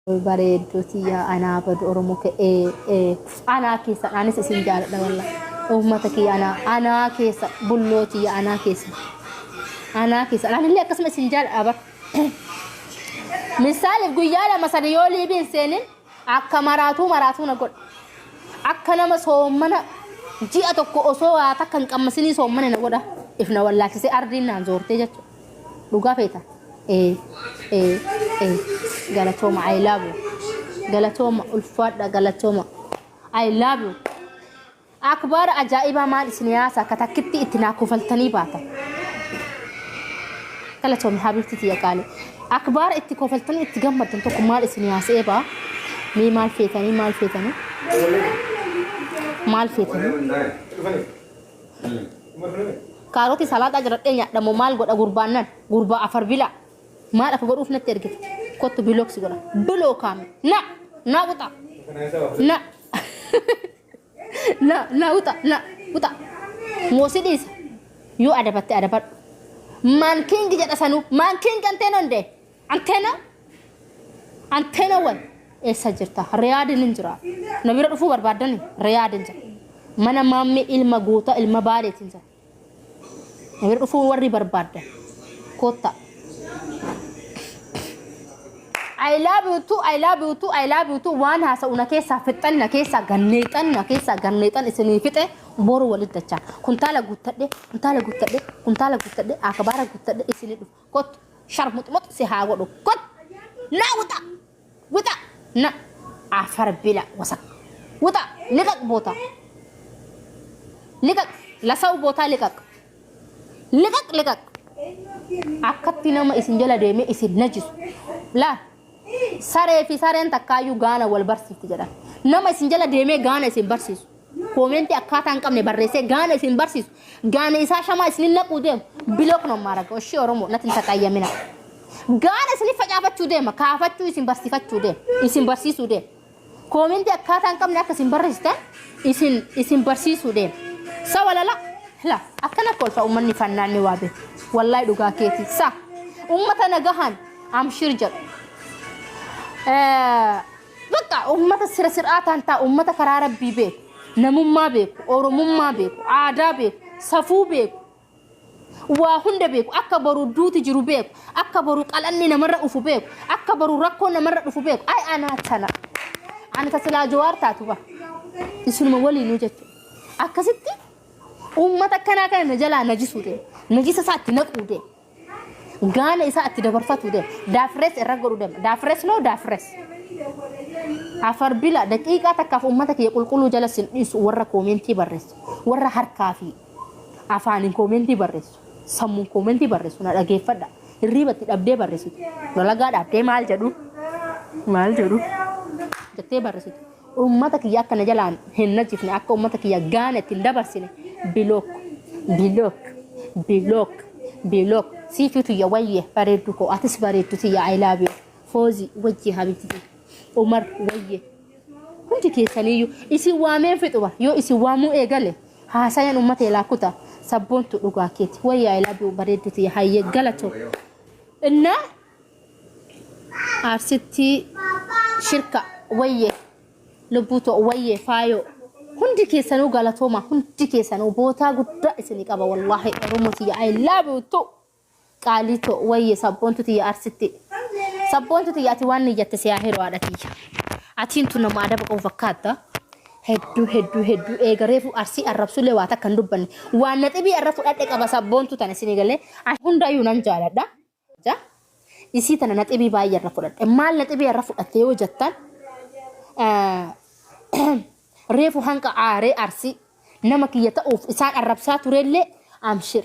Bareedduu tiyya anaa badu Oromoo ka'ee anaa keessa anis isin jaaladha walla uummata kiyya anaa anaa keessa bulloo tiyya anaa keessa anaa keessa anillee akkasuma isin jaaladha bar misaaliif guyyaa lama sadi yoo liibiin seenin akka maraatuu maraatuu na godha akka nama soommana ji'a tokko osoo waa takka hin qammasinii soommana na godha if na wallaalchisee ardiin naan zoortee jechuudha. Dhugaa feeta? Ee, ee, ee. Galatooma, I love you. Galatooma, ulfaadha, galatooma. I love you. Akbaara ajaa'ibaa maal isin yaasa akka takkitti itti naa kofaltanii baatan. Galatoomi habiibti tiyya qaali. Akbaara itti kofaltanii itti gammaddan tokko maal isin yaasee baa? Mee maal feetanii maal feetanii? Maal feetanii? Kaarotii salaaxaa jiradhee nyaadha moo maal godha gurbaan nan gurbaa afar bila maal akka godhuuf natti ergite kottu block si godha block kaame na na uxa na na na uxa na uxa moo si dhiisa yoo adabatte adabadhu maan king jedha sanuu maan king anteeno ndee anteeno anteeno wal eessa jirta riyaadin hin jira na bira dhufuu barbaaddani riyaadin jira mana maammee ilma goota ilma baaleetiin jira na bira dhufuu warri barbaaddan koottaa. I love you too, I love you too, I love you too. Waan haasa'u na keessaa fixxan, na keessaa ganneexan, na keessaa ganneexan isinii fixe boru walitti dachaan. Kuntaala guuttadhe, kuntaala guuttadhe, kuntaala guuttadhe, akabaara guuttadhe isinii dhufu. Kottu sharmuxmux si haa godhu. Kottu na wuxa wuxa na afar bila wasak wuxa liqaq boota liqaq lasaw boota liqaq liqaq liqaq akkatti nama isin jala deemee isin najisu laa saree fi sareen takkaayyuu gaana wal barsiifti jedhan nama isin jala deemee gaana isin barsiisu Koomentii akkaataa hin qabne barreessee gaana isin barsiisu. Gaana isaa shamaa isinin naquu deemu. Block no maaraga. Oshii Oromoo natti hin taqayyamina. Gaana isin facaafachuu deema. Kaafachuu isin barsiifachuu deema. Isin barsiisuu deema. Koomentii akkaataa hin qabne akka isin barreessitan isin isin barsiisuu deema. Sa walala la akkana kolfa uummanni fannaanni waa beeku. Wallahi dhugaa keeti. Sa uummata nagahan amshir jedhu. Bakka uummata sira sir'aataan ta'a uummata karaa rabbii beeku, namummaa beeku, oromummaa beeku, aadaa beeku, safuu beeku, waa hunda beeku, akka boru duuti jiru beeku, akka boru qalanni namarra dhufu beeku, akka boru rakkoo namarra dhufu beeku. Ay anaa tana. Ani ta silaa jawaar taatu bara. Isinuma waliinuu jechuudha. Akkasitti uummata akkanaa kana na jalaa najisuu deema. Najisa isaatti naquu deema. Gaana isaa itti dabarfatu deema. Daafres irra godhu deema. Daafres noo daafres. Afar bila daqiiqaa takkaaf uummata kiyya qulqulluu jala sin dhiisu warra koomentii barreessu. Warra harkaa fi afaaniin koomentii barreessu. Sammuun koomentii barreessu na dhageeffadha. Hirriiba itti dhabdee barreessitu. Dalagaa dhaabdee maal jedhu? Maal jedhu? Jettee barreessitu. Uummata kiyya akka na jalaan hin najifne akka uummata kiyya gaana ittiin dabarsine block block block block siifi tiyya wayye bareeddu koo atis bareeddu tiyya I love you foozi wayye habibti tiyya umar wayye hundi keessaniyyuu isin waameen fixu bar yoo isin waamuu eegale haasayan uummata elaa kuta sabboontu dhugaa keeti wayye I love you bareeddu tiyya hayyee galatoo innaa Arsitti shirka wayye lubbuu too wayye faayoo hundi keessanuu galatooma hundi keessanuu bootaa guddaa isinii qaba wallaahi oromoo tiyya I love you too qaalii too wayye sabboontu tiyya arsitti sabboontu tiyya ati waan niyyatte si haa hiru haadha tiyya atiin tun nama adaba qabu fakkaatta hedduu hedduu hedduu eega reefu arsii arrabsullee waa takka hin dubbanne waan naxibii arra fudhadhe qaba sabboontu tana isinii galee hundayyuu nan jaaladha. Ja. Isii tana naxibii baay'ee irra fudhadhe. Maal naxibii irra fudhatte yoo jettan reefu hanqa aaree arsii nama kiyya ta'uuf isaan arrabsaa turellee amshir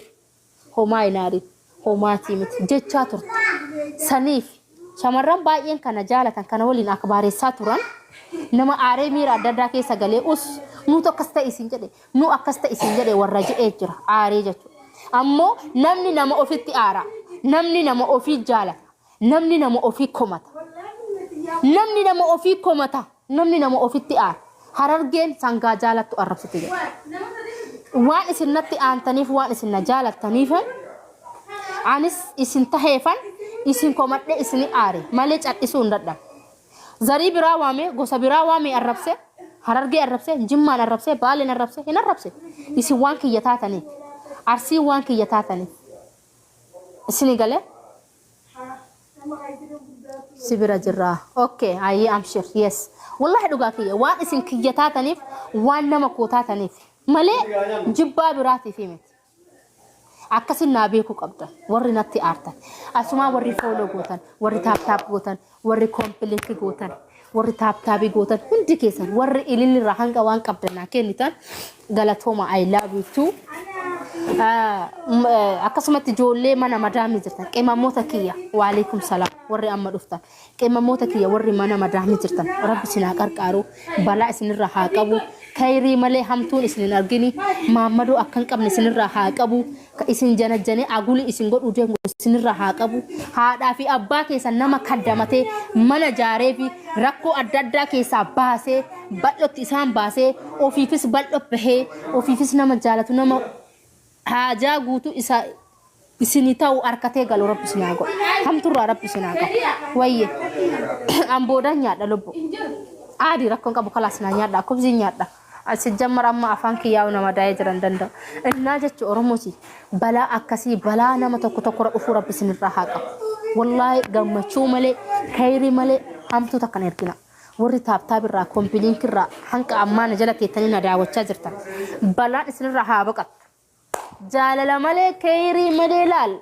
homaa hin aarin homaatii miti jechaa turte. Saniif shamarran baay'een kana jaalatan kana waliin akbaareessaa turan nama aaree miira adda addaa keessa galee us nuutu akkas ta'e isin jedhe Nu akkas ta'i siin jedhe warra je'ee jira aaree jechuudha. Ammoo namni nama ofitti aara. Namni nama ofii jaalata. Namni nama ofii komata. Namni nama ofii komata. Namni nama ofitti aara. Harargeen sangaa jaalattu arrabsite jedha. Waan isin natti aantaniif waan isin na jaalattaniif Anis isin taheefan isin komadhe isini aare malee cal'isuu hin dadhabu. Zarii biraa waamee gosa biraa waamee arrabse Harargee arrabse Jimmaan arrabse Baaleen arrabse hin arrabse. Isin waan kiyya taataniif. Arsiin waan kiyya taataniif. Isini galee? Si bira jirra. Okay, ayyee amshir. Yes. Wallahi dhugaa kiyya waan isin kiyya taataniif waan nama koo taataniif malee jibbaa biraatiif miti. Akkasin naa beekuu qabdan warri natti aartan. Asumaa warri follow gootan, warri tap tap gootan, warri copy link gootan, warri tap tapii gootan hundi keessan warri ilillirraa hanga waan qabdan naa kennitan galatooma, I love you too. Akkasumatti ijoollee mana madaamii jirtan, qimamoota kiyya, waalaikum salaam, warri amma dhuftan, qimamoota kiyya warri mana madaamii jirtan, rabbi isin haa qarqaaru, balaa isinirraa haa qabu, kayrii malee hamtuun isin hin argini, maammadoo akka hin qabne isinirraa haa qabu, ka isin janajjanee aguli isin godhuu deemu isinirraa haa qabu, haadhaa fi abbaa keessan nama kaddamatee mana jaaree fi rakkoo adda addaa keessaa baasee bal'otti isaan baasee ofiifis bal'o bahee ofiifis nama jaalatu nama haajaa guutuu isa isinii ta'u harkatee galu rabbi isin haa godhu. Hamturraa rabbi isin haa qabu. Wayye an boodaan nyaadha lubbu. Aadii rakkoon qabu kalaas naa nyaadha kubziin nyaadha. Asi jammar amma afaan kiyyaa'u nama daa'ee jiran danda'u. Innaa jechu Oromooti balaa akkasii balaa nama tokko tokkorra dhufuu rabbi isinirraa haa qabu. Wallaahi gammachuu malee kayrii malee hamtuu takka hin ergina. Warri tap tap irraa copy link irraa hanqa ammaa na jala teettanii na daawwachaa jirtan. Balaan isinirraa haa baqattu. Jaalala malee kayrii malee laal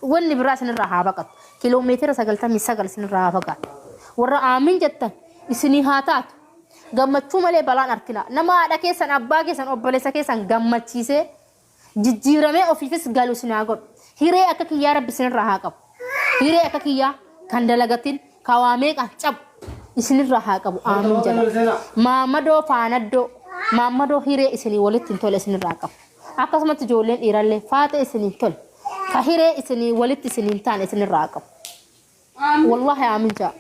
wanni biraa isinirraa haa baqattu. Kiloomeetira 99 isinirraa haa fagaatu. Warra aamin jettan isinii haa taatu. Gammachuu malee balaan arkina. Nama haadha keessan, abbaa keessan, obboleessa keessan gammachiisee jijjiiramee ofiifis galu isin haa godhu. Hiree akka kiyyaa rabbi isinirraa haa qabu. Hiree akka kiyyaa kan dalagatin ka waa meeqaan cabu isinirraa haa qabu. Aamin jedha. Maammadoo faanaddoo maammadoo hiree isinii walitti hin tole isinirraa qabu. Akkasumatti ijoolleen dhiirallee faata isinii tole. Ka hiree isinii walitti isinii hin taane isinirraa haa qabu. Wallahi aamin jaa.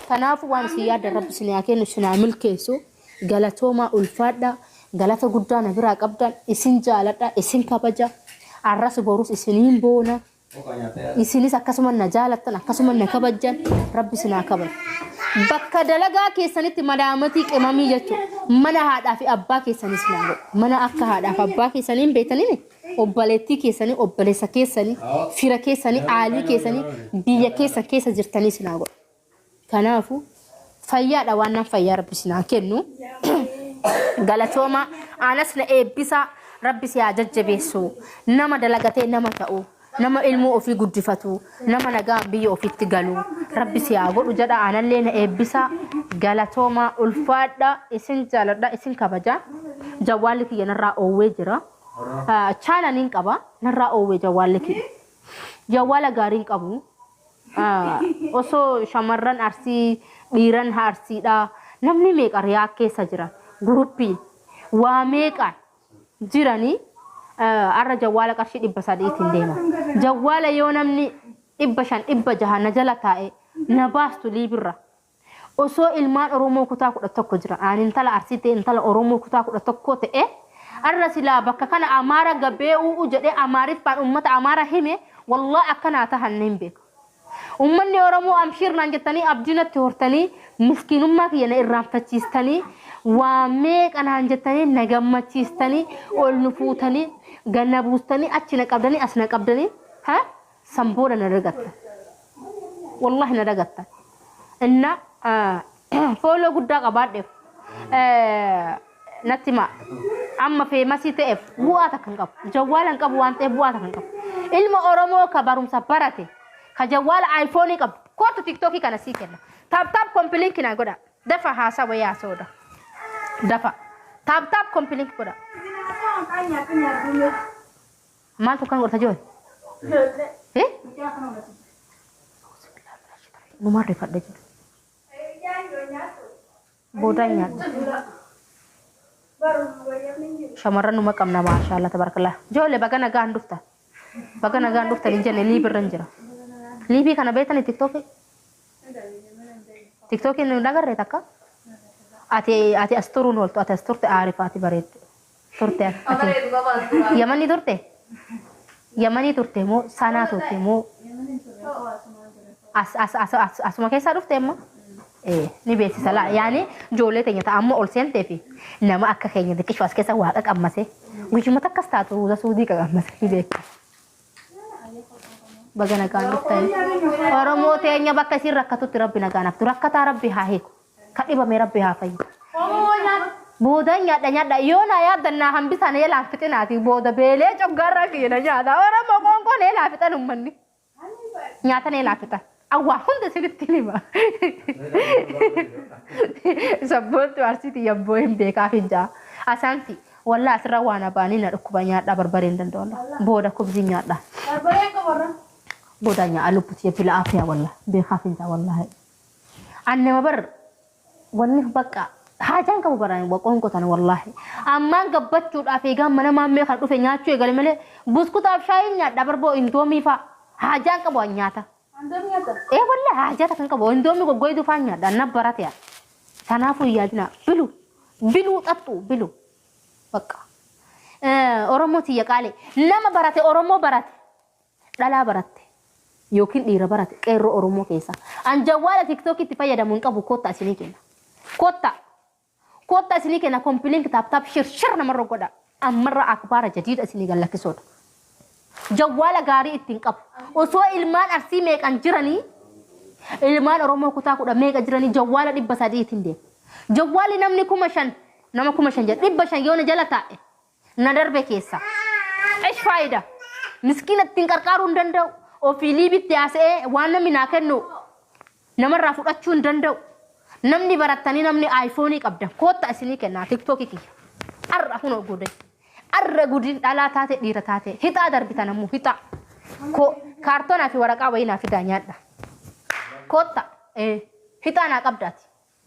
Kanaafuu waan isin yaaddan rabbi isin haa kennu, isin haa milkeessu. Galatoomaa, ulfaadha. Galata guddaa na biraa qabdan. Isin jaaladha, isin kabaja. Arras borus isiniin boona. Isinis akkasuma na jaalattan, akkasuma na kabajjan, rabbi isin haa kabaju. Bakka dalagaa keessanitti madaamatii qimamii jechuudha. Mana haadhaa fi abbaa keessanis naa godhu. Mana akka haadhaa fi abbaa keessanii hin beektanii obboleettii keessanii, obboleessa keessanii, fira keessanii, aalii keessanii, biyya keessan keessa jirtanii isin haa godhu. Kanaafuu fayyaadha waan nan fayyaa rabbi isin haa kennu. Galatooma anas na eebbisaa, rabbi si haa jajjabeessu. Nama dalagatee nama ta'u, nama ilmoo ofii guddifatu, nama nagaan biyya ofiitti galu rabbi si haa godhu jedha, anallee na eebbisaa. Galatooma, ulfaadha, isin jaaladha, isin kabaja. Jawwaalli kiyya narraa oowwee jira. Chaananiin qaba, narraa oowwee jawwaalli kiyya. Jawwaala gaariin qabu. Osoo shamarran Arsii, dhiiran Arsiidha, namni meeqa riyaa keessa jiran, guruppiin waa meeqaan jiranii, arra jawwaala qarshii 300tiin deema. Jawwaala yoo namni 500 600 na jala taa'e na baastu liibirra. Osoo ilmaan Oromoo kutaa 11 jiran, ani intala Arsii ta'e, intala Oromoo kutaa 11 ta'e, arra silaa bakka kana Amaara gabbee u'u jedhee Amaariffaan uummata Amaara hime, wallaahi akkanaa tahan hin beeku. Uummanni Oromoo amshiir naan jettanii abdii natti hortanii miskiinummaa kiyya na irraanfachiistanii waa meeqa naan jettanii na gammachiistanii ol nu fuutanii ganna buustanii achi na qabdanii as na qabdanii ha san booda na dagattan. Wallahi na dagattan. Inna follow guddaa qabaadheef natti himaa. Amma famous ta'eef bu'aa takka hin qabu. Jawwaala hin qabu waan ta'eef bu'aa takka hin qabu. Ilma Oromoo ka barumsa barate ka jawwaala iPhone qabu kootu TikTokii kana sii kenna. Tap tap copy link naa godha. Dafa haasaa wayii haasa'uudha. Dafa. Tap tap copy link godha. Maaltu kan godhata jiru? Eh? Numaan rifadhe jiru. Boodaan nyaadha. Shamarran numa qabna, maashaallah tabarakallah. Ijoollee baga nagaan dhuftan. Baga nagaan dhuftan hin jenne, live irra hin jira. Live kana beektanii TikTokii? TikTokiin nu dhagarree takka? Ati as turuun ooltu, ati as turte aarifa ati bareeddu. Turte ati. Yamanni turte? Yamanii turte moo Sanaa turte moo as as as as asuma keessaa dhufte amma? Ni beeksisa laa yaani ijoollee teenya ta'a amma ol seentee fi nama akka keenya xiqqishu as keessa waaqa qammase guyyuma takkas taatu ruuza suudii qaqammase ni beekta. Baga nagaan dhuftan. Oromoo teenya bakka isiin rakkatutti rabbi nagaan haftu. Rakkataa rabbi haa hiiku. Ka dhibame rabbi haa fayyisu. Booda nyaadha nyaadha yoo naa yaaddan naa hambisaa na yalaan fixinaati booda beelee coggaarraa kiyya na nyaata. Oromoo qoonqoo na yalaa fixan ummanni. Nyaata na yalaa fixan. Awwaa hunda isinitti hima. Sabboontu arsiiti yabboo hin beekaaf hin ja'a. Asaanti wallaa asirra waan abaanii na dhukkuba nyaadhaa barbaree hin danda'u. Booda kubzii nyaadhaa. Barbareen qabarra. Booda nyaa lubbuti bila afiya walla beekaaf hin ja'a wallaahi. An nama bar wanni bakka haajaan qabu baraan waqoon qotan wallaahi. Ammaan gabbachuudhaaf eegaan mana maammee kan dhufe nyaachuu eegale malee buskutaaf shaayii nyaadha barboo indoomii fa'a. Haajaan qabu an nyaata. Andoomii nyaata. Ee wallaahi haajaa kan qabu indoomii goggoyduu fa'aa nyaadha na barate. Kanaafuu hin yaadina bilu biluu xaxxu bilu bakka. Oromoo tiyya qaale nama barate Oromoo barate dhalaa baratte yookiin dhiira barate qeerroo Oromoo keessa. An jawwaala tiktookitti itti fayyadamu hin qabu kotta isinii kenna. Kotta kotta isinii kenna copy link tap tap share share namarra godha. Ammarra akbaara jadiida isinii gallakkisoodha. Jawwaala gaarii ittiin qabu. Osoo ilmaan arsii meeqan jiranii ilmaan Oromoo kutaa 10 meeqa jiranii jawwaala 300 ittiin deemu. Jawwaalli namni 5000 nama 5000 jedha 500 yoo na jala taa'e na darbe keessa. Ish faayida. Miskiina ittiin qarqaaruu hin danda'u. Ofii liibitti haasa'ee waan namni naa kennu namarraa fudhachuu hin danda'u. Namni barattanii namni aayifoonii qabdan kotta isinii kennaa tiktookii kiyya. Arra kunoo godhe. Arra gudin dhalaa taate dhiira taate hixaa darbitan ammoo hixaa. Kaartoonaa fi waraqaa wayii naa fidaa nyaadha. Kotta hixaa naa qabdaati.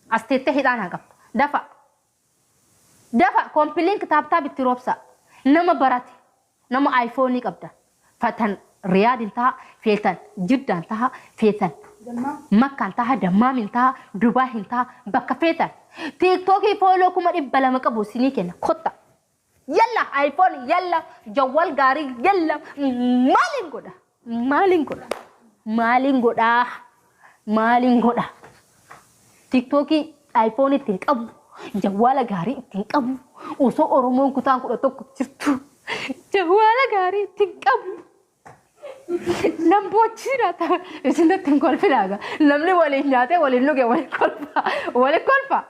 As teettee hixaa naa qabda. Dafa. Dafa copy link tap tap itti roobsa. Nama barate nama aayifoonii qabda. Fatan Riyaadin taha feetan Jiddaan taha feetan Makkaan taha Dammaamin taha Dubaahin taha bakka feetan. Tiiktookii follow 200,000 qabu isinii kenna kotta. Yalla iPhone yalla jawwal gaarii yalla maaliin godha maaliin godha maaliin godhaa maaliin godha. Tiiktookii iPhone ittiin qabu jawwaala gaarii ittiin qabu osoo Oromoon kutaan 11 jirtu jawwaala gaarii ittiin qabu. Nam bochina ta isinatti hin kolfinaaga. Namni waliin nyaatee waliin dhuge waliin kolfa waliin kolfa.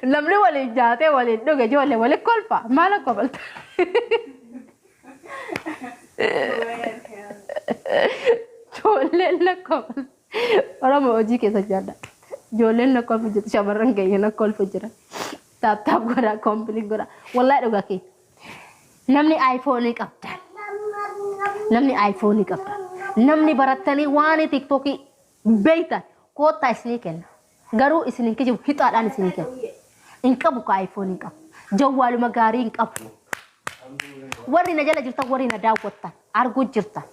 Namni waliin nyaatee waliin dhuge ijoollee waliin kolfa maal akka kolfalta. Ijoolleen lakkoofsa Oromoo hojii keessa jaalladha. Ijoolleen lakkoofsa jirti shamarran keenya lakkoofsa jira. Tap tap godhaa copy link godhaa. Wallaahi dhugaa kee. Namni aayifoonii qabdan. Namni aayifoonii qabdan. Namni barattanii waan tiiktookii beektan koottaa isinii kenna. Garuu isin hin kijibu hixaadhaan isinii kenna. Hin qabu ka aayifoonii hin qabu. Jawwaaluma gaarii hin qabu. Warri na jala jirtan warri na daawwattan arguu jirtan.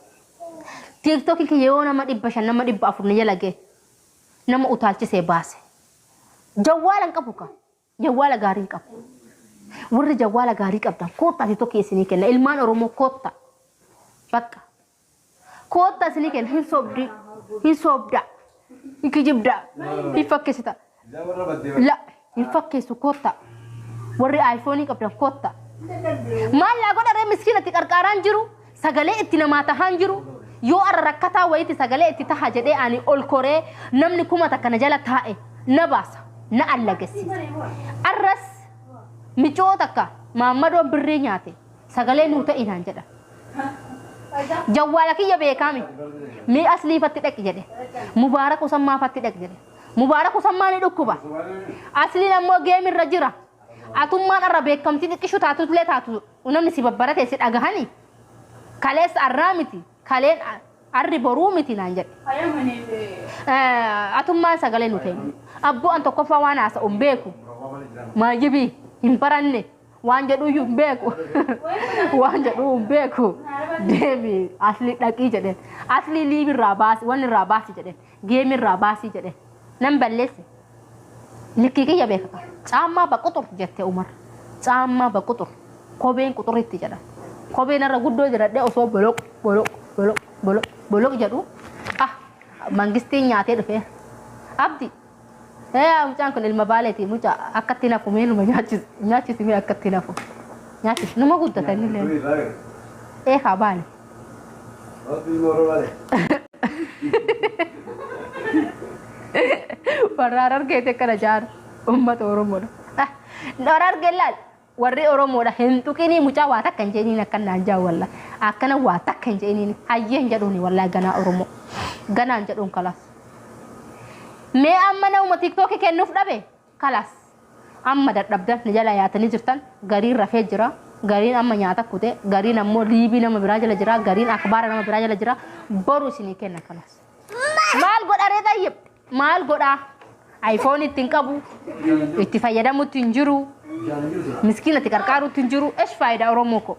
Tiiktookiin kiyya yoo nama 500 nama 400 na jala ga'e nama utaalchisee baase. Jawwaala hin qabu ka. Jawwaala gaarii hin qabu. Warri jawwaala gaarii qabdan koottaa tiiktookii isinii kenna. Ilmaan Oromoo koottaa. Bakka. Koottaa isinii kenna. Hin sobdi. Hin sobda. Hin kijibda. Hin fakkeessita. La hin fakkeessu koottaa. Warri aayifoonii qabdan koottaa. Maal laa godha ree miskiina itti qarqaaraan jiru sagalee itti namaa tahaan jiru yoo arra rakkataa wayiiti sagalee itti taha jedhee ani ol koree namni 1000 na jala taa'e na baasa na allagessiisa. Arras micoo takka maammadoon birrii nyaate sagalee nuu ta'i naan jedha. Jawwaala kiyya beekaami. Mee asliifatti dhaqi jedhe. Mubaarak usammaafatti dhaqi jedhe. Mubaarak usammaa ni dhukkuba. Asliin ammoo geemirra jira. Atummaan arra beekamtii xiqqishu taatullee taatu namni si babbarate si dhagahani. Kaleessa arraa miti. Kaleen arri boruu miti naan jedhe. Atummaan sagalee nu ta'e. Abboo an tokkoffaa waan haasa'u hin beeku. Maajibii hin baranne waan jedhuyyuu hin beeku. Waan jedhuu hin beeku. Deemi asli dhaqii jedheen. Asli liivirraa baasi wanni irraa baasi jedheen. Geemirraa baasii jedheen. Nan balleesse. Likkii kiyya beekata. Caammaa baquxur jette Umar. Caammaa baquxur. Kopheen quxuritti jedha. Kophee narra guddoo jiradhee osoo boloq boloq boloq boloq boloq jedhu ah mangistiin nyaatee dhufee. Abdi ee mucaan kun ilma baaleeti mucaa akkatti nafu mee numa nyaachisi nyaachisi mee akkatti nafu nyaachisi numa guddatan illee. Ee kaa baale. Warra Harargeeti akkana jaan uummata Oromoodha. Warra Harargee laal warri Oromoodha hin tuqinii mucaa waa takka hin jedhiniin akkan naan jaan walla akkana waa takka hin jedhiniin hayyee hin jedhuuni wallaahi ganaa Oromoo ganaa hin jedhuun kalaas. Mee amma nama tiktookii kennuuf dhabe kalaas amma dadhabdan na jala yaatanii jirtan gariin rafee jira gariin amma nyaata kute gariin ammoo liibii nama biraa jala jira gariin akbaara nama biraa jala jira boru isinii kenna kalaas. Maal godha ree tayyib? Maal godha? iPhone itti hin qabu, itti fayyadamutti hin jiru, miskiina itti qarqaarutti hin jiru. Esh faayidaa Oromoo ko?